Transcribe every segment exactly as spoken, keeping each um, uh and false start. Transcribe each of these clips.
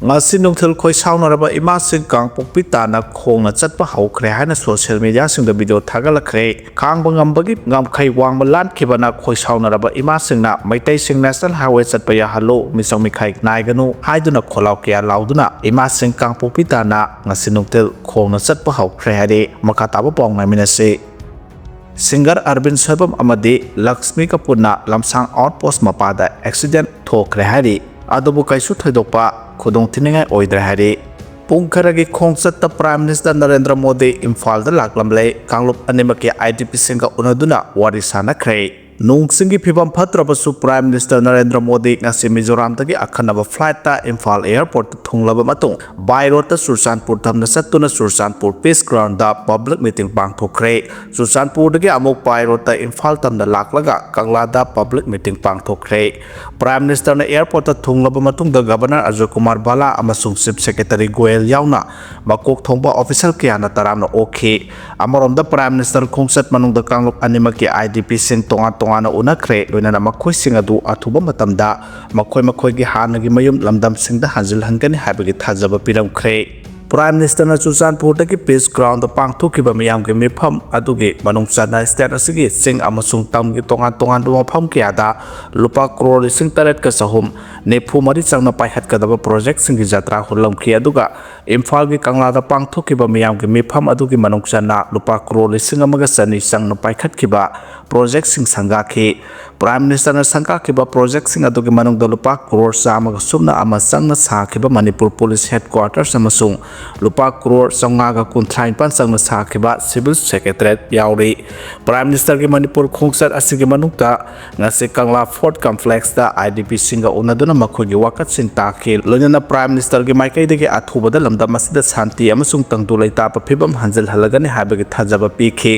ꯉꯁꯤ ꯅꯨꯡꯊꯤꯜ ꯈꯣꯏ ꯁꯥꯎꯅꯔꯕ ꯏꯃꯥꯁꯤꯡ ꯀꯥꯡꯄꯣꯛꯄꯤ ꯇꯥꯟꯅ ꯈꯣꯡꯅ ꯆꯠꯄ ꯍꯧꯈ꯭ꯔꯦ ꯍꯥꯏꯅ ꯁꯣꯁꯤꯌꯦꯜ ꯃꯤꯗꯤꯌꯥꯁꯤꯡꯗ ꯚꯤꯗꯤꯑꯣ ꯊꯥꯒꯠꯂꯛꯈ꯭ꯔꯦ꯫ ꯈꯥꯡꯕ ꯉꯝꯕꯒꯤ ꯉꯝꯈꯩ ꯋꯥꯡꯃ ꯂꯥꯟꯈꯤꯕꯅ ꯈꯣꯏ ꯁꯥꯎꯅꯔꯕ ꯏꯃꯥꯁꯤꯡꯅ ꯃꯩꯇꯩꯁꯤꯡ ꯅꯦꯁꯅꯦꯜ ꯍꯥꯏꯋꯦ ꯆꯠꯄ ꯌꯥꯍꯜꯂꯨ, ꯃꯤꯁꯛ ꯃꯤꯈꯥꯏ ꯅꯥꯏꯒꯅꯨ ꯍꯥꯏꯗꯨꯅ ꯈꯣꯜꯂꯥꯎ ꯀꯌꯥ ꯂꯥꯎꯗꯨꯅ ꯏꯃꯥꯁꯤꯡ ꯀꯥꯡꯄꯣꯛꯄꯤ ꯇꯥꯟꯅ ꯉꯁꯤ ꯅꯨꯡꯊꯤꯜ ꯈꯣꯡꯅ ꯆꯠꯄ ꯍꯧꯈ꯭ꯔꯦ ꯍꯥꯏꯔꯤ꯫ ꯃꯈꯥ ꯇꯥꯕ ꯄꯥꯎ ꯉꯥꯏꯃꯤꯟꯅꯁꯤ꯫ ꯁꯤꯡꯒꯔ ꯑꯔꯕꯤꯟ ꯁꯣꯏꯕꯝ ꯑꯃꯗꯤ ꯂꯛꯁꯃꯤꯒ ꯄꯨꯟꯅ ꯂꯝꯁꯥꯡ ꯑꯥꯎꯠꯄꯣꯁ ꯃꯄꯥꯗ ꯑꯦꯛꯁꯤꯗꯦꯟ ꯊꯣꯛꯈ꯭ꯔꯦ ꯍꯥꯏꯔꯤ꯫ ꯑꯗꯨꯕꯨ ꯀꯩꯁꯨ ꯊꯣꯏꯗꯣꯛꯄ ꯈꯨꯗꯣꯡꯊꯤꯅꯤꯡꯉꯥꯏ ꯑꯣꯏꯗ꯭ꯔꯦ ꯍꯥꯏꯔꯤ꯫ ꯄꯨꯡ ꯈꯔꯒꯤ ꯈꯣꯡꯆꯠꯇ ꯄ꯭ꯔꯥꯏꯝ ꯃꯤꯅꯤꯁꯇꯔ ꯅꯔꯦꯟꯗ꯭ꯔ ꯃꯣꯗꯤ ꯏꯝꯐꯥꯜꯗ ꯂꯥꯛꯂꯝꯂꯦ꯫ ꯀꯥꯡꯂꯨꯞ ꯑꯅꯤꯃꯛꯀꯤ ꯑꯥꯏ ꯗꯤ ꯄꯤꯁꯤꯡꯒ ꯎꯅꯗꯨꯅ ꯋꯥꯔꯤ ꯁꯥꯅꯈ꯭ꯔꯦ꯫ ꯅꯣꯡ ꯆꯤꯡꯒꯤ ꯐꯤꯕꯝ ꯐꯠꯇ꯭ꯔꯕꯁꯨ ꯄ꯭ꯔꯥꯏꯝ ꯃꯤꯅꯤꯁꯇꯔ ꯅꯔꯦꯟꯗ꯭ꯔ ꯃꯣꯗꯤ ꯉꯁꯤ ꯃꯤꯖꯣꯔꯥꯝꯗꯒꯤ ꯑꯀꯟꯅꯕ ꯐ꯭ꯂꯥꯏꯠꯇ ꯏꯝꯐꯥꯜ ꯑꯦꯌꯔꯄꯣꯔꯠꯇ ꯊꯨꯡꯂꯕ ꯃꯇꯨꯡ ꯕꯥꯏ ꯔꯣꯗꯇ ꯆꯨꯔꯆꯥꯟꯄꯨꯔ ꯇꯝꯅ ꯆꯠꯇꯨꯅ Churachandpur peace ground public meeting ꯄꯥꯡꯊꯣꯛꯈ꯭ꯔꯦ꯫ ꯆꯨꯔꯆꯥꯟꯄꯨꯔꯗꯒꯤ ꯑꯃꯨꯛ ꯕꯥꯏ ꯔꯣꯗꯇ ꯏꯝꯐꯥꯜ ꯇꯝꯅ ꯂꯥꯛꯂꯒ ꯀꯪꯂꯥꯗ ꯄꯕ꯭ꯂꯤꯛ ꯃꯤꯇꯤꯡ ꯄꯥꯡꯊꯣꯛꯈ꯭ꯔꯦ꯫ ꯄ꯭ꯔꯥꯏꯝ ꯃꯤꯅꯤꯁꯇꯔꯅ ꯑꯦꯌꯔꯄꯣꯔꯠꯇ ꯊꯨꯡꯂꯕ ꯃꯇꯨꯡꯗ ꯒꯕꯔꯅꯔ ꯑꯖꯣꯏ ꯀꯨꯃꯥꯔ ꯚꯥꯂꯥ ꯑꯃꯁꯨꯡ ꯆꯤꯐ ꯁꯦꯀ꯭ꯔꯦꯇꯔꯤ ꯒꯣꯌꯦꯜ ꯌꯥꯎꯅ ꯃꯀꯣꯛ ꯊꯣꯡꯕ ꯑꯣꯐꯤꯁꯤꯌꯦꯜ ꯀꯌꯥꯅ ꯇꯔꯥꯝꯅ ꯑꯣꯛꯈꯤ꯫ ꯑꯃꯔꯣꯝꯗ ꯄ꯭ꯔꯥꯏꯝ ꯃꯤꯅꯤꯁꯇꯔ ꯈꯣꯡꯆꯠ ꯃꯅꯨꯡꯗ ꯀꯥꯡꯂꯨꯞ ꯑꯅꯤꯃꯛꯀꯤ ꯑꯥꯏ ꯗꯤ ꯄꯤꯁꯤꯡ ꯇꯣꯉꯥꯟ ꯇꯣꯉꯥꯟꯅ ꯎꯅꯈ꯭ꯔꯦ, ꯂꯣꯏꯅꯅ ꯃꯈꯣꯏꯁꯤꯡ ꯑꯗꯨ ꯑꯊꯨꯕ ꯃꯇꯝꯗ ꯃꯈꯣꯏ ꯃꯈꯣꯏꯒꯤ ꯍꯥꯟꯅꯒꯤ ꯃꯌꯨꯝ ꯂꯝꯗꯝꯁꯤꯡꯗ ꯍꯟꯖꯤꯜꯍꯟꯒꯅꯤ ꯍꯥꯏꯕꯒꯤ ꯊꯥꯖꯕ ꯄꯤꯔꯝꯈ꯭ꯔꯦ꯫ ꯄ꯭ꯔꯥꯏꯝ ꯃꯤꯅꯤꯁꯇꯔꯅ ꯆꯨꯔꯆꯥꯟꯄꯨꯔꯗꯒꯤ ꯄꯤꯁ ꯒ꯭ꯔꯥꯎꯟꯗ ꯄꯥꯡꯊꯣꯛꯈꯤꯕ ꯃꯤꯌꯥꯝꯒꯤ ꯃꯤꯐꯝ ꯑꯗꯨꯒꯤ ꯃꯅꯨꯡ ꯆꯟꯅ ꯁ꯭ꯇꯦꯠ ꯑꯁꯤꯒꯤ ꯆꯤꯡ ꯑꯃꯁꯨꯡ ꯇꯝꯒꯤ ꯇꯣꯉꯥꯟ ꯇꯣꯉꯥꯟꯕ ꯃꯐꯝ ꯀꯌꯥꯗ ꯂꯨꯄꯥ ꯀ꯭ꯔꯣꯔ ꯂꯤꯁꯤꯡ ꯇꯔꯦꯠꯀ ꯆꯍꯨꯝ ꯅꯤꯐꯨ ꯃꯔꯤ ꯆꯪꯅ ꯄꯥꯏꯈꯠꯀꯗꯕ ꯄ꯭ꯔꯣꯖꯦꯛꯁꯤꯡꯒꯤ ꯖꯇ꯭ꯔꯥ ꯍꯨꯜꯂꯝꯈꯤ꯫ ꯑꯗꯨꯒ ꯏꯝꯐꯥꯜꯒꯤ ꯀꯪꯂꯥꯗ ꯄꯥꯡꯊꯣꯛꯈꯤꯕ ꯃꯤꯌꯥꯝꯒꯤ ꯃꯤꯐꯝ ꯑꯗꯨꯒꯤ ꯃꯅꯨꯡ ꯆꯟꯅ ꯂꯨꯄꯥ ꯀ꯭ꯔꯣꯔ ꯂꯤꯁꯤꯡ ꯑꯃꯒ ꯆꯅꯤ ꯆꯪꯅ ꯄꯥꯏꯈꯠꯈꯤꯕ ꯄ꯭ꯔꯣꯖꯦꯛꯁꯤꯡ ꯁꯪꯒꯥꯈꯤ꯫ ꯄ꯭ꯔꯥꯏꯝ ꯃꯤꯅꯤꯁꯇꯔꯅ ꯁꯪꯒꯥꯈꯤꯕ ꯄ꯭ꯔꯣꯖꯦꯛꯁꯤꯡ ꯑꯗꯨꯒꯤ ꯃꯅꯨꯡꯗ ꯂꯨꯄꯥ ꯀ꯭ꯔꯣꯔ ꯆꯥꯝꯃꯒ ꯁꯨꯞꯅ ꯑꯃ ꯆꯪꯅ ꯁꯥꯈꯤꯕ ꯃꯅꯤꯄꯨꯔ ꯄꯨꯂꯤꯁ ꯍꯦꯗꯀ꯭ꯋꯥꯔꯇꯔꯁ ꯑꯃꯁꯨꯡ ꯂꯨꯄꯥ ꯀ꯭ꯔꯣꯔ ꯆꯥꯝꯃꯉꯥꯒ ꯀꯨꯟꯊ꯭ꯔꯥ ꯅꯤꯄꯥꯟ ꯆꯪꯅ ꯁꯥꯈꯤꯕ ꯁꯤꯚꯤꯜ ꯁꯦꯀ꯭ꯔꯦꯇꯔꯤꯌꯦꯠ ꯌꯥꯎꯔꯤ꯫ ꯄ꯭ꯔꯥꯏꯝ ꯃꯤꯅꯤꯁꯇꯔꯒꯤ ꯃꯅꯤꯄꯨꯔ ꯈꯣꯡꯆꯠ ꯑꯁꯤꯒꯤ ꯃꯅꯨꯡꯗ ꯉꯁꯤ ꯀꯪꯂꯥ ꯐꯣꯔꯠ ꯀꯝꯄ꯭ꯂꯦꯛꯁꯇ ꯑꯥꯏ ꯗꯤ ꯄꯤꯁꯤꯡꯒ ꯎꯅꯗꯨꯅ ꯃꯈꯣꯏꯒꯤ ꯋꯥꯀꯠꯁꯤꯡ ꯇꯥꯈꯤ꯫ ꯂꯣꯏꯅꯅ ꯄ꯭ꯔꯥꯏꯝ ꯃꯤꯅꯤꯁꯇꯔꯒꯤ ꯃꯥꯏꯀꯩꯗꯒꯤ ꯑꯊꯨꯕꯗ ꯂꯝꯗꯝ ꯑꯁꯤꯗ ꯁꯥꯟꯇꯤ ꯑꯃꯁꯨꯡ ꯇꯪꯗꯨ ꯂꯩꯇꯥꯕ ꯐꯤꯕꯝ ꯍꯟꯖꯤꯜꯍꯜꯂꯒꯅꯤ ꯍꯥꯏꯕꯒꯤ ꯊꯥꯖꯕ ꯄꯤꯈꯤ꯫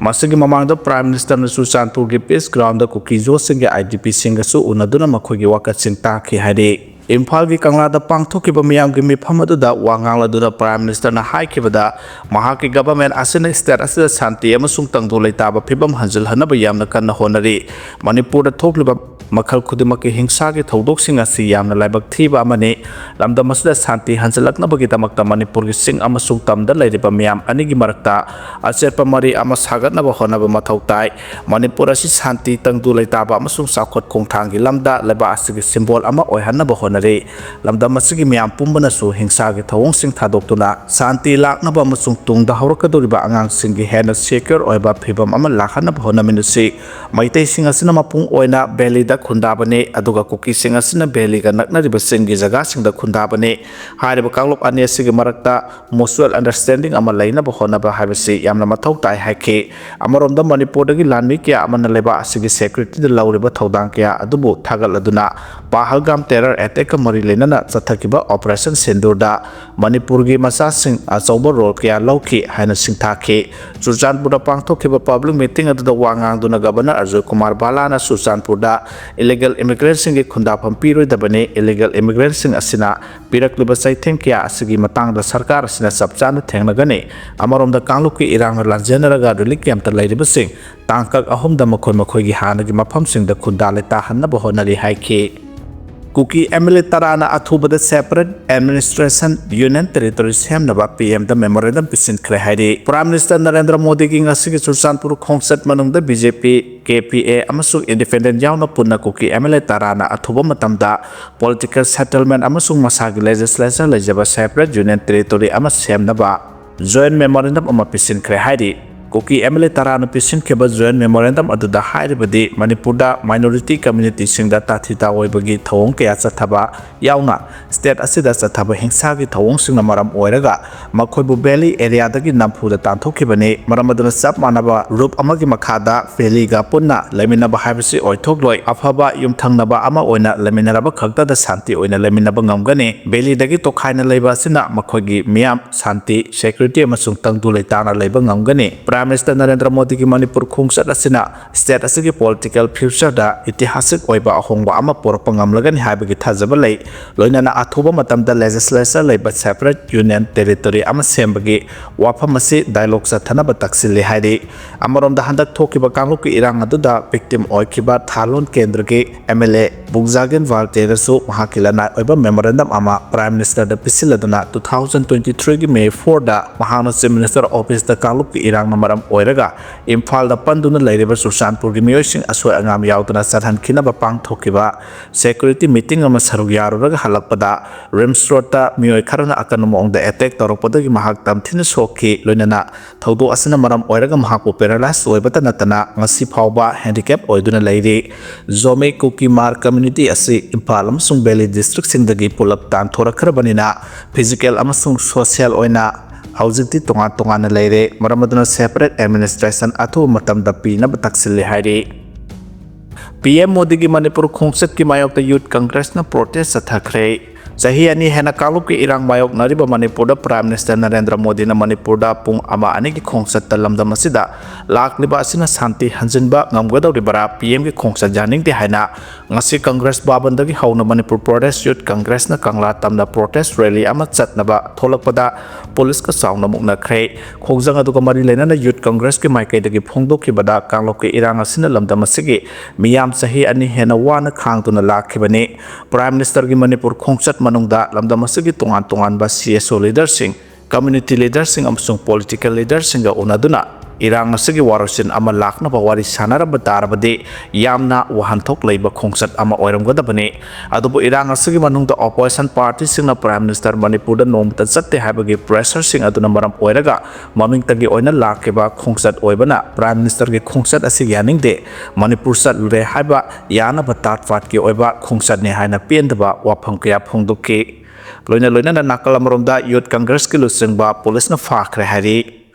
ꯃꯁꯤꯒꯤ ꯃꯃꯥꯡꯗ ꯄ꯭ꯔꯥꯏꯝ ꯃꯤꯅꯤꯁꯇꯔꯅ ꯆꯨꯔꯆꯥꯟꯄꯨꯔꯒꯤ ꯄꯤꯁ ꯒ꯭ꯔꯥꯎꯟꯗ ꯀꯨꯀꯤꯖꯣꯁꯤꯡꯒꯤ ꯑꯥꯏ ꯗꯤ ꯄꯤꯁꯤꯡꯒꯁꯨ ꯎꯅꯗꯨꯅ ꯃꯈꯣꯏꯒꯤ ꯋꯥꯀꯠꯁꯤꯡ ꯇꯥꯈꯤ ꯍꯥꯏꯔꯤ꯫ ꯏꯝꯐꯥꯜꯒꯤ ꯀꯪꯂꯥꯗ ꯄꯥꯡꯊꯣꯛꯈꯤꯕ ꯃꯤꯌꯥꯝꯒꯤ ꯃꯤꯐꯝ ꯑꯗꯨꯗ ꯋꯥ ꯉꯥꯡꯂꯗꯨꯅ Prime Ministerꯅ ꯍꯥꯏꯈꯤꯕꯗ, ꯃꯍꯥꯛꯀꯤ government ꯑꯁꯤꯅ state ꯑꯁꯤꯗ ꯁꯥꯟꯇꯤ ꯑꯃꯁꯨꯡ ꯇꯪꯗꯨ ꯂꯩꯇꯥꯕ ꯐꯤꯕꯝ ꯍꯟꯖꯤꯜꯍꯟꯅꯕ ꯌꯥꯝꯅ ꯀꯟꯅ ꯍꯣꯠꯅꯔꯤ꯫ ꯃꯅꯤꯄꯨꯔꯗ ꯊꯣꯛꯂꯤꯕ ꯃꯈꯜ ꯈꯨꯗꯤꯡꯃꯛꯀꯤ ꯍꯤꯡꯁꯥꯒꯤ ꯊꯧꯗꯣꯛꯁꯤꯡ ꯑꯁꯤ ꯌꯥꯝꯅ ꯂꯥꯏꯕꯛ ꯊꯤꯕ ꯑꯃꯅꯤ꯫ ꯂꯝꯗꯝ ꯑꯁꯤꯗ ꯁꯥꯟꯇꯤ ꯍꯟꯖꯤꯜꯂꯛꯅꯕꯒꯤꯗꯃꯛꯇ ꯃꯅꯤꯄꯨꯔꯒꯤ ꯆꯤꯡ ꯑꯃꯁꯨꯡ ꯇꯝꯗ ꯂꯩꯔꯤꯕ ꯃꯤꯌꯥꯝ ꯑꯅꯤꯒꯤ ꯃꯔꯛꯇ ꯑꯆꯦꯠꯄ ꯃꯔꯤ ꯑꯃ ꯁꯥꯒꯠꯅꯕ ꯍꯣꯠꯅꯕ ꯃꯊꯧ ꯇꯥꯏ꯫ ꯃꯅꯤꯄꯨꯔ ꯑꯁꯤ ꯁꯥꯟꯇꯤ, ꯇꯪꯗꯨ ꯂꯩꯇꯥꯕ ꯑꯃꯁꯨꯡ ꯆꯥꯎꯈꯠ ꯈꯣꯡꯊꯥꯡꯒꯤ ꯂꯝꯗ ꯂꯩꯕꯥꯛ ꯑꯁꯤꯒꯤ symbol ꯑꯃ ꯑꯣꯏꯍꯟꯅꯕ ꯍꯣꯠꯅꯔꯤ꯫ ꯂꯝꯗꯝ ꯑꯁꯤꯒꯤ ꯃꯤꯌꯥꯝ ꯄꯨꯝꯕꯅꯁꯨ ꯍꯤꯡꯁꯥꯒꯤ ꯊꯧꯑꯣꯡꯁꯤꯡ ꯊꯥꯗꯣꯛꯇꯨꯅ ꯁꯥꯟꯇꯤ ꯂꯥꯛꯅꯕ ꯑꯃꯁꯨꯡ ꯇꯨꯡꯗ ꯍꯧꯔꯛꯀꯗꯧꯔꯤꯕ ꯑꯉꯥꯡꯁꯤꯡꯒꯤ ꯍꯦꯟꯅ secure ꯑꯣꯏꯕ ꯐꯤꯕꯝ ꯑꯃ ꯂꯥꯛꯍꯟꯅꯕ ꯍꯣꯠꯅꯃꯤꯟꯅꯁꯤ꯫ ꯃꯩꯇꯩꯁꯤꯡ ꯑꯁꯤꯅ ꯃꯄꯨꯡ ꯑꯣꯏꯅ valleyꯗ ꯈꯨꯟꯗꯥꯕꯅꯤ, ꯑꯗꯨꯒ ꯀꯨꯀꯤꯁꯤꯡ ꯑꯁꯤꯅ valleyꯒ ꯅꯛꯅꯔꯤꯕ ꯆꯤꯡꯒꯤ ꯖꯒꯥꯁꯤꯡꯗ ꯈꯨꯟꯗꯥꯕꯅꯤ꯫ ꯍꯥꯏꯔꯤꯕ ꯀꯥꯡꯂꯨꯞ ꯑꯅꯤ ꯑꯁꯤꯒꯤ ꯃꯔꯛꯇ mutual understanding ꯑꯃ ꯂꯩꯅꯕ ꯍꯣꯠꯅꯕ ꯍꯥꯏꯕꯁꯤ ꯌꯥꯝꯅ ꯃꯊꯧ ꯇꯥꯏ ꯍꯥꯏꯈꯤ꯫ ꯑꯃꯔꯣꯝꯗ, ꯃꯅꯤꯄꯨꯔꯗꯒꯤ ꯂꯥꯟꯃꯤ ꯀꯌꯥ ꯑꯃꯅ ꯂꯩꯕꯥꯛ ꯑꯁꯤꯒꯤ securityꯗ ꯂꯧꯔꯤꯕ ꯊꯧꯗꯥꯡ ꯀꯌꯥ ꯑꯗꯨꯕꯨ ꯊꯥꯒꯠꯂꯗꯨꯅ, ꯄꯍꯜꯒꯥꯝ terror attackꯀ ꯃꯔꯤ ꯂꯩꯅꯅ ꯆꯠꯊꯈꯤꯕ Operation ꯁꯤꯟꯗꯨꯔꯗ ꯃꯅꯤꯄꯨꯔꯒꯤ ꯃꯆꯥꯁꯤꯡ ꯑꯆꯧꯕ role ꯀꯌꯥ ꯂꯧꯈꯤ ꯍꯥꯏꯅ ꯁꯤꯡꯊꯥꯈꯤ꯫ ꯆꯨꯔꯆꯥꯟꯄꯨꯔꯗ ꯄꯥꯡꯊꯣꯛꯈꯤꯕ public meeting ꯑꯗꯨꯗ ꯋꯥ ꯉꯥꯡꯗꯨꯅ Governor Ajoy Kumar ꯚꯥꯂꯥꯅ ꯆꯨꯔꯆꯥꯟꯄꯨꯔꯗ illegal immigrantꯁꯤꯡꯒꯤ ꯈꯨꯟꯗꯥꯐꯝ ꯄꯤꯔꯣꯏꯗꯕꯅꯤ, illegal immigrantꯁꯤꯡ ꯑꯁꯤꯅ ꯄꯤꯔꯛꯂꯤꯕ ꯆꯩꯊꯦꯡ ꯀꯌꯥ ꯑꯁꯤꯒꯤ ꯃꯇꯥꯡꯗ ꯁꯔꯀꯥꯔ ꯑꯁꯤꯅ ꯆꯞ ꯆꯥꯅ ꯊꯦꯡꯅꯒꯅꯤ꯫ ꯑꯃꯔꯣꯝꯗ, ꯀꯥꯡꯂꯨꯞꯀꯤ ꯏꯔꯥꯡꯅ ꯂꯥꯟꯖꯦꯟꯅꯔꯒ relief campꯇ ꯂꯩꯔꯤꯕꯁꯤꯡ ꯇꯥꯡꯀꯛ ꯑꯍꯨꯝꯗ ꯃꯈꯣꯏ ꯃꯈꯣꯏꯒꯤ ꯍꯥꯟꯅꯒꯤ ꯃꯐꯝꯁꯤꯡꯗ ꯈꯨꯟꯗꯥ ꯂꯩꯇꯥꯍꯟꯅꯕ ꯍꯣꯠꯅꯔꯤ ꯍꯥꯏꯈꯤ꯫ ꯀꯨꯀꯤ MLA ꯇꯔꯥꯅ ꯑꯊꯨꯕꯗ separate administration union territory ꯁꯦꯝꯅꯕ PMꯗ memorandum ꯄꯤꯁꯤꯟꯈ꯭ꯔꯦ ꯍꯥꯏꯔꯤ꯫ Prime Minister ꯅꯔꯦꯟꯗ꯭ꯔ ꯃꯣꯗꯤꯒꯤ ꯉꯁꯤꯒꯤ ꯆꯨꯔꯆꯥꯟꯄꯨꯔ ꯈꯣꯡꯆꯠ ꯃꯅꯨꯡꯗ BJP, KPA ꯑꯃꯁꯨꯡ independent ꯌꯥꯎꯅ ꯄꯨꯟꯅ ꯀꯨꯀꯤ MLA ꯇꯔꯥꯅ ꯑꯊꯨꯕ ꯃꯇꯝꯗ political settlement ꯑꯃꯁꯨꯡ ꯃꯁꯥꯒꯤ legislature ꯂꯩꯖꯕ separate union territory ꯑꯃ ꯁꯦꯝꯅꯕ joint memorandum ꯑꯃ ꯄꯤꯁꯤꯟꯈ꯭ꯔꯦ ꯍꯥꯏꯔꯤ꯫ ꯀꯨꯀꯤ MLA ꯇꯔꯥꯅ ꯄꯤꯁꯤꯟꯈꯤꯕ joint memorandum ꯑꯗꯨꯗ ꯍꯥꯏꯔꯤꯕꯗꯤ, ꯃꯅꯤꯄꯨꯔꯗ minority communityꯁꯤꯡꯗ ꯇꯥꯊꯤ ꯇꯥꯑꯣꯏꯕꯒꯤ ꯊꯧꯑꯣꯡ ꯀꯌꯥ ꯆꯠꯊꯕ ꯌꯥꯎꯅ, state ꯑꯁꯤꯗ ꯆꯠꯊꯕ ꯍꯤꯡꯁꯥꯒꯤ ꯊꯧꯑꯣꯡꯁꯤꯡꯅ ꯃꯔꯝ ꯑꯣꯏꯔꯒ ꯃꯈꯣꯏꯕꯨ valley areaꯗꯒꯤ ꯅꯝꯐꯨꯗ ꯇꯥꯟꯊꯣꯛꯈꯤꯕꯅꯤ꯫ ꯃꯔꯝ ꯑꯗꯨꯅ, ꯆꯞ ꯃꯥꯟꯅꯕ roof ꯑꯃꯒꯤ ꯃꯈꯥꯗ valleyꯒ ꯄꯨꯟꯅ ꯂꯩꯃꯤꯟꯅꯕ ꯍꯥꯏꯕꯁꯤ ꯑꯣꯏꯊꯣꯛꯂꯣꯏ꯫ ꯑꯐꯕ ꯌꯨꯝꯊꯪꯅꯕ ꯑꯃ ꯑꯣꯏꯅ ꯂꯩꯃꯤꯟꯅꯔꯕ ꯈꯛꯇꯗ ꯁꯥꯟꯇꯤ ꯑꯣꯏꯅ ꯂꯩꯃꯤꯟꯅꯕ ꯉꯝꯒꯅꯤ꯫ Valleyꯗꯒꯤ ꯇꯣꯈꯥꯏꯅ ꯂꯩꯕ ꯑꯁꯤꯅ ꯃꯈꯣꯏꯒꯤ ꯃꯤꯌꯥꯝ ꯁꯥꯟꯇꯤ, security ꯑꯃꯁꯨꯡ ꯇꯪꯗꯨ ꯂꯩꯇꯥꯅ ꯂꯩꯕ ꯉꯝꯒꯅꯤ꯫ Prime Minister ꯅꯔꯦꯟꯗ꯭ꯔ ꯃꯣꯗꯤꯒꯤ ꯃꯅꯤꯄꯨꯔ ꯈꯣꯡꯆꯠ ꯑꯁꯤꯅ state ꯑꯁꯤꯒꯤ political futureꯗ ꯏꯇꯤꯍꯥꯁꯤꯛ ꯑꯣꯏꯕ ꯑꯍꯣꯡꯕ ꯑꯃ ꯄꯨꯔꯛꯄ ꯉꯝꯂꯒꯅꯤ ꯍꯥꯏꯕꯒꯤ ꯊꯥꯖꯕ ꯂꯩ꯫ ꯂꯣꯏꯅꯅ ꯑꯊꯨꯕ ꯃꯇꯝꯗ legislature ꯂꯩꯕ separate union territory ꯑꯃ ꯁꯦꯝꯕꯒꯤ ꯋꯥꯐꯝ ꯑꯁꯤ dialogue ꯆꯠꯊꯅꯕ ꯇꯛꯁꯤꯜꯂꯤ ꯍꯥꯏꯔꯤ꯫ ꯑꯃꯔꯣꯝꯗ, ꯍꯟꯗꯛ ꯊꯣꯛꯈꯤꯕ ꯀꯥꯡꯂꯨꯞꯀꯤ ꯏꯔꯥꯡ ꯑꯗꯨꯗ victim ꯑꯣꯏꯈꯤꯕ ꯊꯥꯂꯣꯟ ꯀꯦꯟꯗ꯭ꯔꯒꯤ M L A ꯕꯨꯡꯖꯥꯒꯤꯟ ꯚꯥꯔꯇꯦꯅꯁꯨ ꯃꯍꯥꯛꯀꯤ ꯂꯅꯥꯏ ꯑꯣꯏꯕ memorandum ꯑꯃ Prime Ministerꯗ ꯄꯤꯁꯤꯜꯂꯗꯨꯅ, two thousand twenty threeꯒꯤ May fourꯗ ꯃꯍꯥꯛꯅ Chief Minister Officeꯇ ꯀꯥꯡꯂꯨꯞꯀꯤ ꯏꯔꯥꯡꯅ ꯃꯔꯝ ꯑꯣꯏꯔꯒ ꯏꯝꯐꯥꯜꯗ ꯄꯟꯗꯨꯅ ꯂꯩꯔꯤꯕ ꯆꯨꯔꯆꯥꯟꯄꯨꯔꯒꯤ ꯃꯤꯑꯣꯏꯁꯤꯡ ꯑꯁꯣꯏ ꯑꯉꯥꯝ ꯌꯥꯎꯗꯅ ꯆꯠꯍꯟꯈꯤꯅꯕ ꯄꯥꯡꯊꯣꯛꯈꯤꯕ security meeting ꯑꯃ ꯁꯔꯨꯛ ꯌꯥꯔꯨꯔꯒ ꯍꯜꯂꯛꯄꯗ RIMS Roadꯇ ꯃꯤꯑꯣꯏ ꯈꯔꯅ ꯑꯀꯟꯕ ꯃꯑꯣꯡꯗ attack ꯇꯧꯔꯛꯄꯗꯒꯤ ꯃꯍꯥꯛ ꯇꯝꯊꯤꯅ ꯁꯣꯛꯈꯤ꯫ ꯂꯣꯏꯅꯅ ꯊꯧꯗꯣꯛ ꯑꯁꯤꯅ ꯃꯔꯝ ꯑꯣꯏꯔꯒ ꯃꯍꯥꯛꯄꯨ paralyze ꯑꯣꯏꯕꯇ ꯅꯠꯇꯅ ꯉꯁꯤ ꯐꯥꯎꯕ handicap ꯑꯣꯏꯗꯨꯅ ꯂꯩꯔꯤ꯫ ꯖꯣꯃꯤ ꯀꯨꯀꯤ ꯃꯥꯔ community ꯑꯁꯤ ꯏꯝꯐꯥꯜ ꯑꯃꯁꯨꯡ Valley districtꯁꯤꯡꯗꯒꯤ ꯄꯨꯂꯞ ꯇꯥꯟꯊꯣꯔꯛꯈ꯭ꯔꯕꯅꯤꯅ physical ꯑꯃꯁꯨꯡ social ꯑꯣꯏꯅ ꯍꯧꯖꯤꯛꯇꯤ ꯇꯣꯉꯥꯟ ꯇꯣꯉꯥꯟꯅ ꯂꯩꯔꯦ꯫ ꯃꯔꯝ ꯑꯗꯨꯅ separate administration ꯑꯊꯨꯕ ꯃꯇꯝꯗ ꯄꯤꯅꯕ ꯇꯛꯁꯤꯜꯂꯤ ꯍꯥꯏꯔꯤ꯫ P M ꯃꯣꯗꯤꯒꯤ ꯃꯅꯤꯄꯨꯔ ꯈꯣꯡꯆꯠꯀꯤ ꯃꯥꯌꯣꯛꯇ Youth Congressꯅ protest ꯆꯠꯊꯈ꯭ꯔꯦ꯫ ꯆꯍꯤ ꯑꯅꯤ ꯍꯦꯟꯅ ꯀꯥꯡꯂꯨꯞꯀꯤ ꯏꯔꯥꯡ ꯃꯥꯌꯣꯛꯅꯔꯤꯕ ꯃꯅꯤꯄꯨꯔꯗ Prime Minister ꯅꯔꯦꯟꯗ꯭ꯔ ꯃꯣꯗꯤꯅ ꯃꯅꯤꯄꯨꯔꯗ ꯄꯨꯡ ꯑꯃ ꯑꯅꯤꯒꯤ ꯈꯣꯡꯆꯠꯇ ꯂꯝꯗꯝ ꯑꯁꯤꯗ ꯂꯥꯛꯂꯤꯕ ꯑꯁꯤꯅ ꯁꯥꯟꯇꯤ ꯍꯟꯖꯤꯟꯕ ꯉꯝꯒꯗꯧꯔꯤꯕꯔꯥ, P Mꯒꯤ ꯈꯣꯡꯆꯠ ꯌꯥꯅꯤꯡꯗꯦ ꯍꯥꯏꯅ ꯉꯁꯤ Congress ꯚꯕꯟꯗꯒꯤ ꯍꯧꯅ Manipur Pradesh Youth Congressꯅ ꯀꯪꯂꯥ ꯇꯝꯅ protest rally ꯑꯃ ꯆꯠꯅꯕ ꯊꯣꯛꯂꯛꯄꯗ ꯄꯨꯂꯤꯁꯀ ꯆꯥꯎꯅ ꯃꯨꯛꯅꯈ꯭ꯔꯦ꯫ ꯈꯣꯡꯖꯪ ꯑꯗꯨꯒ ꯃꯔꯤ ꯂꯩꯅꯅ Youth Congressꯀꯤ ꯃꯥꯏꯀꯩꯗꯒꯤ ꯐꯣꯡꯗꯣꯛꯈꯤꯕꯗ, ꯀꯥꯡꯂꯨꯞꯀꯤ ꯏꯔꯥꯡ ꯑꯁꯤꯅ ꯂꯝꯗꯝ ꯑꯁꯤꯒꯤ ꯃꯤꯌꯥꯝ ꯆꯍꯤ ꯑꯅꯤ ꯍꯦꯟꯅ ꯋꯥꯅ ꯈꯥꯡꯗꯨꯅ ꯂꯥꯛꯈꯤꯕꯅꯤ꯫ Prime Ministerꯒꯤ ꯃꯅꯤꯄꯨꯔ ꯈꯣꯡꯆꯠ ꯃꯅꯨꯡꯗ ꯂꯝꯗꯝ ꯑꯁꯤꯒꯤ ꯇꯣꯉꯥꯟ ꯇꯣꯉꯥꯟꯕ C S O leaderꯁꯤꯡ, community leaderꯁꯤꯡ ꯑꯃꯁꯨꯡ political leaderꯁꯤꯡꯒ ꯎꯅꯗꯨꯅ ꯏꯔꯥꯡ ꯑꯁꯤꯒꯤ ꯋꯥꯔꯣꯏꯁꯤꯟ ꯑꯃ ꯂꯥꯛꯅꯕ ꯋꯥꯔꯤ ꯁꯥꯟꯅꯔꯝꯕ ꯇꯥꯔꯕꯗꯤ ꯌꯥꯝꯅ ꯋꯥꯍꯟꯊꯣꯛ ꯂꯩꯕ ꯈꯣꯡꯆꯠ ꯑꯃ ꯑꯣꯏꯔꯝꯒꯗꯕꯅꯤ꯫ ꯑꯗꯨꯕꯨ ꯏꯔꯥꯡ ꯑꯁꯤꯒꯤ ꯃꯅꯨꯡꯗ opposition partyꯁꯤꯡꯅ Prime Minister ꯃꯅꯤꯄꯨꯔꯗ ꯅꯣꯡꯃꯇ ꯆꯠꯇꯦ ꯍꯥꯏꯕꯒꯤ pressureꯁꯤꯡ ꯑꯗꯨꯅ ꯃꯔꯝ ꯑꯣꯏꯔꯒ ꯃꯃꯤꯡꯇꯒꯤ ꯑꯣꯏꯅ ꯂꯥꯛꯈꯤꯕ ꯈꯣꯡꯆꯠ ꯑꯣꯏꯕꯅ Prime Ministerꯒꯤ ꯈꯣꯡꯆꯠ ꯑꯁꯤ ꯌꯥꯅꯤꯡꯗꯦ, ꯃꯅꯤꯄꯨꯔ ꯆꯠꯂꯨꯔꯦ ꯍꯥꯏꯕ ꯌꯥꯅꯕ ꯇꯥꯠ ꯄꯥꯠꯀꯤ ꯑꯣꯏꯕ ꯈꯣꯡꯆꯠꯅꯤ ꯍꯥꯏꯅ ꯄꯦꯟꯗꯕ ꯋꯥꯐꯝ ꯀꯌꯥ ꯐꯣꯡꯗꯣꯛꯈꯤ꯫ ꯂꯣꯏꯅ ꯂꯣꯏꯅꯅ ꯅꯥꯀꯜ ꯑꯃꯔꯣꯝꯗ Youth Congressꯀꯤ ꯂꯨꯆꯤꯡꯕ ꯄꯨꯂꯤꯁꯅ ꯐꯥꯈ꯭ꯔꯦ ꯍꯥꯏꯔꯤ꯫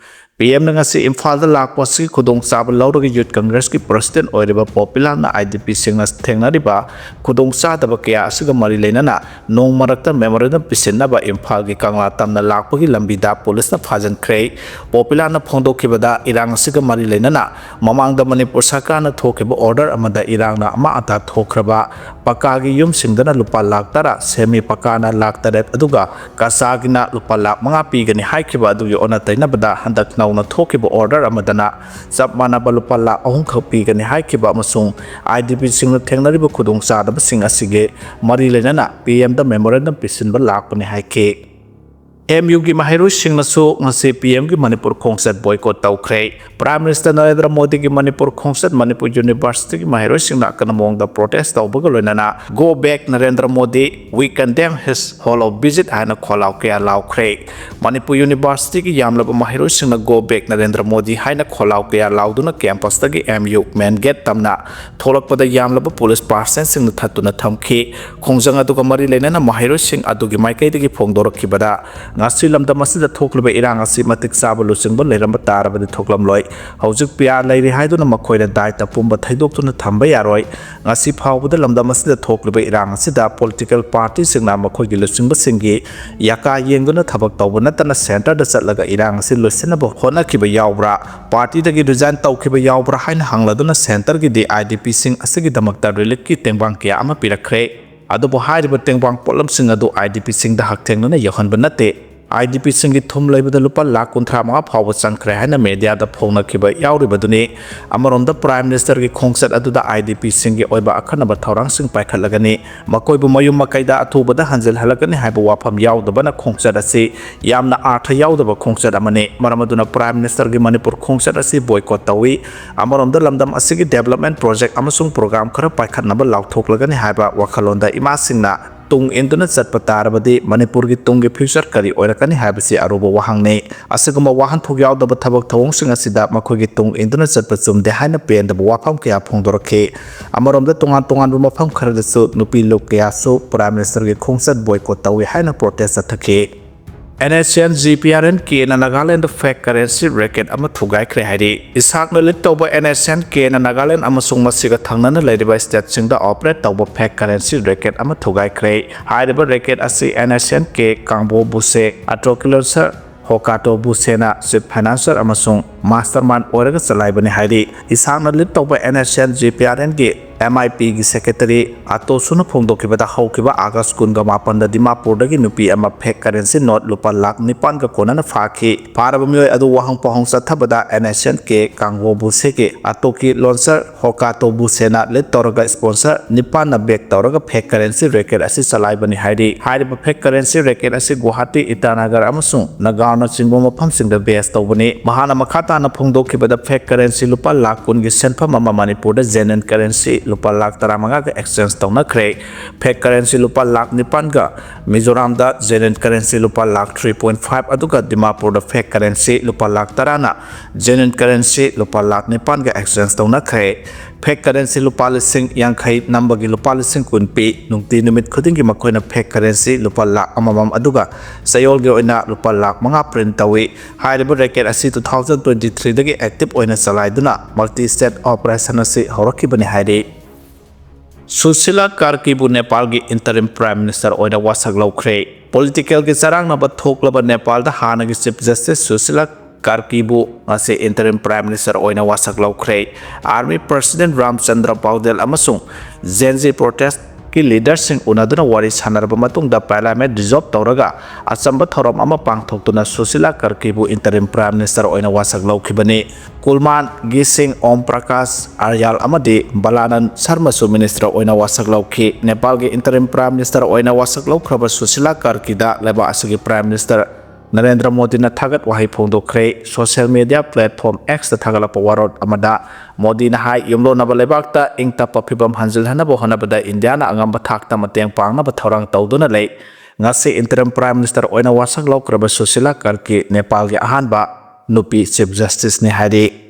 ꯄꯤ ꯑꯦꯝꯅ ꯉꯁꯤ ꯏꯝꯐꯥꯜꯗ ꯂꯥꯛꯄ ꯑꯁꯤꯒꯤ ꯈꯨꯗꯣꯡꯆꯥꯕ ꯂꯧꯔꯒ ꯌꯨꯠ ꯀꯪꯒ꯭ꯔꯦꯁꯀꯤ ꯄ꯭ꯔꯁꯤꯗꯦꯟꯠ ꯑꯣꯏꯔꯤꯕ ꯄꯣꯄꯤꯂꯥꯅ ꯑꯥꯏ ꯗꯤ ꯄꯤꯁꯤꯡꯅ ꯊꯦꯡꯅꯔꯤꯕ ꯈꯨꯗꯣꯡꯆꯥꯗꯕ ꯀꯌꯥ ꯑꯁꯤꯒ ꯃꯔꯤ ꯂꯩꯅꯅ ꯅꯣꯡ ꯃꯔꯛꯇ ꯃꯦꯃꯣꯔꯦꯟꯗꯝ ꯄꯤꯁꯤꯟꯅꯕ ꯏꯝꯐꯥꯜꯒꯤ ꯀꯪꯂꯥ ꯇꯝꯅ ꯂꯥꯛꯄꯒꯤ ꯂꯝꯕꯤꯗ ꯄꯨꯂꯤꯁꯅ ꯐꯥꯖꯤꯟꯈ꯭ꯔꯦ꯫ ꯄꯣꯄꯤꯂꯥꯅ ꯐꯣꯡꯗꯣꯛꯈꯤꯕꯗ, ꯏꯔꯥꯡ ꯑꯁꯤꯒ ꯃꯔꯤ ꯂꯩꯅꯅ ꯃꯃꯥꯡꯗ ꯃꯅꯤꯄꯨꯔ ꯁꯔꯀꯥꯔꯅ ꯊꯣꯛꯈꯤꯕ ꯑꯣꯔꯗꯔ ꯑꯃꯗ ꯏꯔꯥꯡꯅ ꯑꯃ ꯑꯇꯥ ꯊꯣꯛꯈ꯭ꯔꯕ ꯄꯀꯥꯒꯤ ꯌꯨꯝꯁꯤꯡꯗꯅ ꯂꯨꯄꯥ ꯂꯥꯈ ꯇꯔꯥ, ꯁꯦꯃꯤ ꯄꯀꯥꯅ ꯂꯥꯈ ꯇꯔꯦꯠ, ꯑꯗꯨꯒ ꯀꯆꯥꯒꯤꯅ ꯂꯨꯄꯥ ꯂꯥꯈ ꯃꯉꯥ ꯄꯤꯒꯅꯤ ꯍꯥꯏꯈꯤꯕ ꯑꯗꯨꯒꯤ ꯑꯣꯟꯅ ꯇꯩꯅꯕꯗ ꯍꯟꯗꯛ ꯅꯧꯅ ꯊꯣꯛꯈꯤꯕ ꯑꯣꯔꯗꯔ ꯑꯃꯗꯅ ꯆꯞ ꯃꯥꯟꯅꯕ ꯂꯨꯄꯥ ꯂꯥꯈ ꯑꯍꯨꯝ ꯈꯛ ꯄꯤꯒꯅꯤ ꯍꯥꯏꯈꯤꯕ ꯑꯃꯁꯨꯡ ꯑꯥꯏ ꯗꯤ ꯄꯤꯁꯤꯡꯅ ꯊꯦꯡꯅꯔꯤꯕ ꯈꯨꯗꯣꯡꯆꯥꯗꯕꯁꯤꯡ ꯑꯁꯤꯒꯤ ꯃꯔꯤ ꯂꯩꯅꯅ ꯄꯤ ꯑꯦꯝꯗ ꯃꯦꯃꯣꯔꯦꯟꯗꯝ ꯄꯤꯁꯤꯟꯕ ꯂꯥꯛꯄꯅꯤ ꯍꯥꯏꯈꯤ꯫ ꯑꯦꯝ ꯌꯨꯒꯤ ꯃꯍꯩꯔꯣꯏꯁꯤꯡꯅꯁꯨ ꯉꯁꯤ ꯄꯤ ꯑꯦꯝꯒꯤ ꯃꯅꯤꯄꯨꯔ ꯈꯣꯡꯆꯠ ꯕꯣꯏꯀꯣꯠ ꯇꯧꯈ꯭ꯔꯦ꯫ ꯄ꯭ꯔꯥꯏꯝ ꯃꯤꯅꯤꯁꯇꯔ ꯅꯔꯦꯟꯗ꯭ꯔ ꯃꯣꯗꯤꯒꯤ ꯃꯅꯤꯄꯨꯔ ꯈꯣꯡꯆꯠ ꯃꯅꯤꯄꯨꯔ ꯌꯨꯅꯤꯚꯔꯁꯤꯇꯤꯒꯤ ꯃꯍꯩꯔꯣꯏꯁꯤꯡꯅ ꯑꯀꯟꯕ ꯃꯑꯣꯡꯗ ꯄ꯭ꯔꯣꯇꯦꯁ ꯇꯧꯕꯒ ꯂꯣꯏꯅꯅ "Go back Narendra Modi, we condemn his" hall of visit ꯍꯥꯏꯅ ꯈꯣꯜꯂꯥꯎ ꯀꯌꯥ ꯂꯥꯎꯈ꯭ꯔꯦ꯫ ꯃꯅꯤꯄꯨꯔ ꯌꯨꯅꯤꯚꯔꯁꯤꯇꯤꯒꯤ ꯌꯥꯝꯂꯕ ꯃꯍꯩꯔꯣꯏꯁꯤꯡꯅ "Go back Narendra Modi" ꯍꯥꯏꯅ ꯈꯣꯜꯂꯥꯎ ꯀꯌꯥ ꯂꯥꯎꯗꯨꯅ ꯀꯦꯝꯄꯁꯇꯒꯤ ꯑꯦꯝ ꯌꯨ ꯃꯦꯟ ꯒꯦꯠ ꯇꯝꯅ ꯊꯣꯛꯂꯛꯄꯗ ꯌꯥꯝꯂꯕ ꯄꯨꯂꯤꯁ ꯄꯥꯔꯁꯟꯁꯤꯡꯅ ꯊꯠꯇꯨꯅ ꯊꯝꯈꯤ꯫ ꯈꯣꯡꯖꯪ ꯑꯗꯨꯒ ꯃꯔꯤ ꯂꯩꯅꯅ ꯃꯍꯩꯔꯣꯏꯁꯤꯡ ꯑꯗꯨꯒꯤ ꯃꯥꯏꯀꯩꯗꯒꯤ ꯐꯣꯡꯗꯣꯔꯛꯈꯤꯕꯗ, ꯉꯁꯤ ꯂꯝꯗꯝ ꯑꯁꯤꯗ ꯊꯣꯛꯂꯤꯕ ꯏꯔꯥꯡ ꯑꯁꯤ ꯃꯇꯤꯛ ꯆꯥꯕ ꯂꯨꯆꯤꯡꯕ ꯂꯩꯔꯝꯕ ꯇꯥꯔꯕꯗꯤ ꯊꯣꯛꯂꯝꯂꯣꯏ꯫ ꯍꯧꯖꯤꯛ ꯄꯤ ꯑꯥꯔ ꯂꯩꯔꯤ ꯍꯥꯏꯗꯨꯅ ꯃꯈꯣꯏꯅ ꯗꯥꯏꯇ ꯄꯨꯝꯕ ꯊꯩꯗꯣꯛꯇꯨꯅ ꯊꯝꯕ ꯌꯥꯔꯣꯏ꯫ ꯉꯁꯤ ꯐꯥꯎꯕꯗ ꯂꯝꯗꯝ ꯑꯁꯤꯗ ꯊꯣꯛꯂꯤꯕ ꯏꯔꯥꯡ ꯑꯁꯤꯗ ꯄꯣꯂꯤꯇꯤꯀꯦꯜ ꯄꯥꯔꯇꯤꯁꯤꯡꯅ ꯃꯈꯣꯏꯒꯤ ꯂꯨꯆꯤꯡꯕꯁꯤꯡꯒꯤ ꯌꯥꯀꯥ ꯌꯦꯡꯗꯨꯅ ꯊꯕꯛ ꯇꯧꯕ ꯅꯠꯇꯅ ꯁꯦꯟꯇꯔꯗ ꯆꯠꯂꯒ ꯏꯔꯥꯡ ꯑꯁꯤ ꯂꯣꯏꯁꯤꯟꯅꯕ ꯍꯣꯠꯅꯈꯤꯕ ꯌꯥꯎꯕ꯭ꯔꯥ, ꯄꯥꯔꯇꯤꯗꯒꯤ ꯔꯤꯖꯥꯏꯟ ꯇꯧꯈꯤꯕ ꯌꯥꯎꯕ꯭ꯔꯥ ꯍꯥꯏꯅ ꯍꯪꯂꯗꯨꯅ ꯁꯦꯟꯇꯔꯒꯤꯗꯤ ꯑꯥꯏ ꯗꯤ ꯄꯤꯁꯤꯡ ꯑꯁꯤꯒꯤꯗꯃꯛꯇ ꯔꯤꯂꯤꯐꯀꯤ ꯇꯦꯡꯕꯥꯡ ꯀꯌꯥ ꯑꯃ ꯄꯤꯔꯛꯈ꯭ꯔꯦ꯫ ꯑꯗꯨꯕꯨ ꯍꯥꯏꯔꯤꯕ ꯇꯦꯡꯕꯥꯡ ꯄꯣꯠꯂꯝꯁꯤꯡ ꯑꯗꯨ ꯑꯥꯏ ꯗꯤ ꯄꯤꯁꯤꯡꯗ ꯍꯛꯊꯦꯡꯅꯅ ꯌꯧꯍꯟꯕ ꯅꯠꯇꯦ꯫ ꯑꯥꯏ ꯗꯤ ꯄꯤꯁꯤꯡꯒꯤ ꯊꯨꯝ ꯂꯩꯕꯗ ꯂꯨꯄꯥ ꯂꯥꯈ ꯀꯨꯟꯊ꯭ꯔꯥ ꯃꯉꯥ ꯐꯥꯎꯕ ꯆꯪꯈ꯭ꯔꯦ ꯍꯥꯏꯅ ꯃꯦꯗꯤꯌꯥꯗ ꯐꯣꯡꯅꯈꯤꯕ ꯌꯥꯎꯔꯤꯕꯗꯨꯅꯤ꯫ ꯑꯃꯔꯣꯝꯗ ꯄ꯭ꯔꯥꯏꯝ ꯃꯤꯅꯤꯁꯇꯔꯒꯤ ꯈꯣꯡꯆꯠ ꯑꯗꯨꯗ ꯑꯥꯏ ꯗꯤ ꯄꯤꯁꯤꯡꯒꯤ ꯑꯣꯏꯕ ꯑꯈꯟꯅꯕ ꯊꯧꯔꯥꯡꯁꯤꯡ ꯄꯥꯏꯈꯠꯂꯒꯅꯤ, ꯃꯈꯣꯏꯕꯨ ꯃꯌꯨꯝ ꯃꯀꯩꯗ ꯑꯊꯨꯕꯗ ꯍꯟꯖꯤꯜꯍꯜꯂꯛꯀꯅꯤ ꯍꯥꯏꯕ ꯋꯥꯐꯝ ꯌꯥꯎꯗꯕꯅ ꯈꯣꯡꯆꯠ ꯑꯁꯤ ꯌꯥꯝꯅ ꯑꯥꯔꯊ ꯌꯥꯎꯗꯕ ꯈꯣꯡꯆꯠ ꯑꯃꯅꯤ꯫ ꯃꯔꯝ ꯑꯗꯨꯅ ꯄ꯭ꯔꯥꯏꯝ ꯃꯤꯅꯤꯁꯇꯔꯒꯤ ꯃꯅꯤꯄꯨꯔ ꯈꯣꯡꯆꯠ ꯑꯁꯤ ꯕꯣꯏꯀꯣꯠ ꯇꯧꯏ꯫ ꯑꯃꯔꯣꯝꯗ ꯂꯝꯗꯝ ꯑꯁꯤꯒꯤ ꯗꯦꯕꯂꯞꯃꯦꯟ ꯄ꯭ꯔꯣꯖꯦꯛ ꯑꯃꯁꯨꯡ ꯄ꯭ꯔꯣꯒ꯭ꯔꯥꯝ ꯈꯔ ꯄꯥꯏꯈꯠꯅꯕ ꯂꯥꯎꯊꯣꯛꯂꯒꯅꯤ ꯍꯥꯏꯕ ꯋꯥꯈꯜꯂꯣꯟꯗ ꯏꯃꯥꯁꯤꯡꯅ ꯇꯨꯡ ꯏꯟꯗꯨꯅ ꯆꯠꯄ ꯇꯥꯔꯕꯗꯤ ꯃꯅꯤꯄꯨꯔꯒꯤ ꯇꯨꯡꯒꯤ ꯐ꯭ꯌꯨꯆꯔ ꯀꯔꯤ ꯑꯣꯏꯔꯛꯀꯅꯤ ꯍꯥꯏꯕꯁꯤ ꯑꯔꯨꯕ ꯋꯥꯍꯪꯅꯤ꯫ ꯑꯁꯤꯒꯨꯝꯕ ꯋꯥꯍꯟꯊꯣꯛ ꯌꯥꯎꯗꯕ ꯊꯕꯛ ꯊꯧꯑꯣꯡꯁꯤꯡ ꯑꯁꯤꯗ ꯃꯈꯣꯏꯒꯤ ꯇꯨꯡ ꯏꯟꯗꯨꯅ ꯆꯠꯄ ꯆꯨꯝꯗꯦ ꯍꯥꯏꯅ ꯄꯦꯟꯗꯕ ꯋꯥꯐꯝ ꯀꯌꯥ ꯐꯣꯡꯗꯣꯔꯛꯈꯤ꯫ ꯑꯃꯔꯣꯝꯗ ꯇꯣꯉꯥꯟ ꯇꯣꯉꯥꯟꯕ ꯃꯐꯝ ꯈꯔꯗꯁꯨ ꯅꯨꯄꯤ ꯂꯨꯞ ꯀꯌꯥꯁꯨ ꯄ꯭ꯔꯥꯏꯝ ꯃꯤꯅꯤꯁꯇꯔꯒꯤ ꯈꯣꯡꯆꯠ ꯕꯣꯏꯀꯣꯠ ꯇꯧꯏ ꯍꯥꯏꯅ ꯄ꯭ꯔꯣꯇꯦꯁ ꯆꯠꯊꯈꯤ꯫ NSCN GPRNKꯅ ꯅꯥꯒꯥꯂꯦꯟꯗ fake currency racket ꯑꯃ ꯊꯨꯒꯥꯏꯈ꯭ꯔꯦ ꯍꯥꯏꯔꯤ꯫ ꯏꯁꯥꯛꯅ lead ꯇꯧꯕ NSCNKꯅ ꯅꯥꯒꯥꯂꯦꯟ ꯑꯃꯁꯨꯡ ꯃꯁꯤꯒ ꯊꯪꯅꯅ ꯂꯩꯔꯤꯕ stateꯁꯤꯡꯗ operate ꯇꯧꯕ fake currency racket ꯑꯃ ꯊꯨꯒꯥꯏꯈ꯭ꯔꯦ꯫ ꯍꯥꯏꯔꯤꯕ racket ꯑꯁꯤ NSCNK ꯀꯥꯡꯕꯣ ꯕꯨꯁꯦ, ꯑꯇ꯭ꯔꯣꯀꯤꯂꯣꯁꯔ ꯍꯣꯀꯥꯇꯣ ꯕꯨꯁꯦꯅ chief financier ꯑꯃꯁꯨꯡ mastermind ꯑꯣꯏꯔꯒ ꯆꯂꯥꯏꯕꯅꯤ ꯍꯥꯏꯔꯤ꯫ ꯏꯁꯥꯛꯅ lead ꯇꯧꯕ NSCN GPRNꯒꯤ MIPꯒꯤ secretary ꯑꯇꯣꯁꯨꯅ ꯐꯣꯡꯗꯣꯛꯈꯤꯕꯗ, ꯍꯧꯈꯤꯕ August ꯀꯨꯟꯒ ꯃꯥꯄꯟꯗ ꯗꯤꯃꯥꯄꯨꯔꯗꯒꯤ ꯅꯨꯄꯤ ꯑꯃ fake currency note ꯂꯨꯄꯥ ꯂꯥꯈ ꯅꯤꯄꯥꯟꯒ ꯀꯣꯟꯅꯅ ꯐꯥꯈꯤ꯫ ꯐꯥꯔꯕ ꯃꯤꯑꯣꯏ ꯑꯗꯨ ꯋꯥꯍꯪ ꯄꯥꯎꯍꯪ ꯆꯠꯊꯕꯗ NSCNK ꯀꯥꯡꯕꯣ ꯕꯨꯁꯦꯒꯤ ꯑꯇꯣꯀꯤ ꯂꯣꯟꯁꯔ ꯍꯣꯀꯥꯇꯣ ꯕꯨꯁꯦꯅ lead ꯇꯧꯔꯒ sponsor ꯅꯤꯄꯥꯟꯅ back ꯇꯧꯔꯒ fake currency racket ꯑꯁꯤ ꯆꯂꯥꯏꯕꯅꯤ ꯍꯥꯏꯔꯤ꯫ ꯍꯥꯏꯔꯤꯕ fake currency racket ꯑꯁꯤ ꯒꯨꯋꯥꯍꯥꯇꯤ, ꯏꯇꯥꯅꯒꯔ ꯑꯃꯁꯨꯡ ꯅꯒꯥꯎꯅꯆꯤꯡꯕ ꯃꯐꯝꯁꯤꯡꯗ base ꯇꯧꯕꯅꯤ꯫ ꯃꯍꯥꯛꯅ ꯃꯈꯥ ꯇꯥꯅ ꯐꯣꯡꯗꯣꯛꯈꯤꯕꯗ, fake currency ꯂꯨꯄꯥ ꯂꯥꯈ ꯀꯨꯟꯒꯤ ꯁꯦꯟꯐꯝ ꯑꯃ ꯃꯅꯤꯄꯨꯔꯗ genuine currency ꯂꯨꯄꯥ ꯂꯥꯈ ꯇꯔꯥꯃꯉꯥꯒ exchange ꯇꯧꯅꯈ꯭ꯔꯦ꯫ Fake currency ꯂꯨꯄꯥ ꯂꯥꯈ ꯅꯤꯄꯥꯟꯒ, ꯃꯤꯖꯣꯔꯥꯝꯗ genuine currency ꯂꯨꯄꯥ ꯂꯥꯈ three point five, ꯑꯗꯨꯒ ꯗꯤꯃꯥꯄꯨꯔꯗ fake currency ꯂꯨꯄꯥ ꯂꯥꯈ ꯇꯔꯥꯅ genuine currency ꯂꯨꯄꯥ ꯂꯥꯈ ꯅꯤꯄꯥꯟꯒ exchange ꯇꯧꯅꯈ꯭ꯔꯦ꯫ Fake currency ꯂꯨꯄꯥ ꯂꯤꯁꯤꯡ ꯌꯥꯡꯈꯩ ꯅꯝꯕꯒꯤ ꯂꯨꯄꯥ ꯂꯤꯁꯤꯡ ꯀꯨꯟ ꯄꯤ꯫ ꯅꯨꯡꯇꯤ ꯅꯨꯃꯤꯠ ꯈꯨꯗꯤꯡꯒꯤ ꯃꯈꯣꯏꯅ fake currency ꯂꯨꯄꯥ ꯂꯥꯈ ꯑꯃꯃꯝ, ꯑꯗꯨꯒ ꯆꯌꯣꯜꯒꯤ ꯑꯣꯏꯅ ꯂꯨꯄꯥ ꯂꯥꯈ ꯃꯉꯥ print ꯇꯧꯏ꯫ ꯍꯥꯏꯔꯤꯕ racket ꯑꯁꯤ two thousand twenty threeꯗꯒꯤ active ꯑꯣꯏꯅ ꯆꯂꯥꯏꯗꯨꯅ multi state operation ꯑꯁꯤ ꯍꯧꯔꯛꯈꯤꯕꯅꯤ ꯍꯥꯏꯔꯤ꯫ ꯁꯨꯁꯤꯂꯥ ꯀꯥꯔꯀꯤꯕꯨ ꯅꯦꯄꯥꯜꯒꯤ interim prime minister ꯑꯣꯏꯅ ꯋꯥꯁꯛ ꯂꯧꯈ꯭ꯔꯦ꯫ Politicalꯒꯤ ꯆꯔꯥꯡꯅꯕ ꯊꯣꯛꯂꯕ ꯅꯦꯄꯥꯜꯗ ꯍꯥꯟꯅꯒꯤ chief justice ꯁꯨꯁꯤꯂꯥ ꯀꯥꯔꯀꯤꯕꯨ ꯉꯁꯤ interim prime minister ꯑꯣꯏꯅ ꯋꯥꯁꯛ ꯂꯧꯈ꯭ꯔꯦ꯫ Army president ꯔꯥꯝꯆꯟꯗ꯭ꯔ ꯄꯥꯎꯗꯦꯜ ꯑꯃꯁꯨꯡ Gen Z protestꯀꯤ leaderꯁꯤꯡ ꯎꯅꯗꯨꯅ ꯋꯥꯔꯤ ꯁꯥꯟꯅꯔꯕ ꯃꯇꯨꯡꯗ parliament dissolve ꯇꯧꯔꯒ ꯑꯆꯝꯕ ꯊꯧꯔꯝ ꯑꯃ ꯄꯥꯡꯊꯣꯛꯇꯨꯅ ꯁꯨꯁꯤꯂꯥ ꯀꯥꯔꯀꯤꯕꯨ interim prime minister ꯑꯣꯏꯅ ꯋꯥꯁꯛ ꯂꯧꯈꯤꯕꯅꯤ꯫ ꯀꯨꯜꯃꯥꯟ, ꯒꯤꯁꯤꯡ, ꯑꯣꯝ ꯄ꯭ꯔꯀꯥꯁ ꯑꯔꯌꯥꯜ ꯑꯃꯗꯤ ꯕꯂꯥꯅꯟ ꯁꯔꯃꯁꯨ minister ꯑꯣꯏꯅ ꯋꯥꯁꯛ ꯂꯧꯈꯤ꯫ ꯅꯦꯄꯥꯜꯒꯤ interim prime minister ꯑꯣꯏꯅ ꯋꯥꯁꯛ ꯂꯧꯈ꯭ꯔꯕ ꯁꯨꯁꯤꯂꯥ ꯀꯥꯔꯀꯤꯗ ꯂꯩꯕꯥꯛ ꯑꯁꯤꯒꯤ prime minister ꯅꯔꯦꯟꯗ꯭ꯔ ꯃꯣꯗꯤꯅ ꯊꯥꯒꯠ ꯋꯥꯍꯩ ꯐꯣꯡꯗꯣꯛꯈ꯭ꯔꯦ꯫ Social media platform Xꯇ ꯊꯥꯒꯠꯂꯛꯄ ꯋꯥꯔꯣꯜ ꯑꯃꯗ ꯃꯣꯗꯤꯅ ꯍꯥꯏ, ꯌꯨꯝꯂꯣꯟꯅꯕ ꯂꯩꯕꯥꯛꯇ ꯏꯪ ꯇꯞꯄ ꯐꯤꯕꯝ ꯍꯟꯖꯤꯜꯍꯟꯅꯕ ꯍꯣꯠꯅꯕꯗ ꯏꯟꯗꯤꯌꯥꯅ ꯑꯉꯝꯕ ꯊꯥꯛꯇ ꯃꯇꯦꯡ ꯄꯥꯡꯅꯕ ꯊꯧꯔꯥꯡ ꯇꯧꯗꯨꯅ ꯂꯩ꯫ ꯉꯁꯤ interim prime minister ꯑꯣꯏꯅ ꯋꯥꯁꯛ ꯂꯧꯈ꯭ꯔꯕ ꯁꯨꯁꯤꯂꯥ ꯀꯥꯔꯀꯤ ꯅꯦꯄꯥꯜꯒꯤ ꯑꯍꯥꯟꯕ ꯅꯨꯄꯤ chief justiceꯅꯤ ꯍꯥꯏꯔꯤ꯫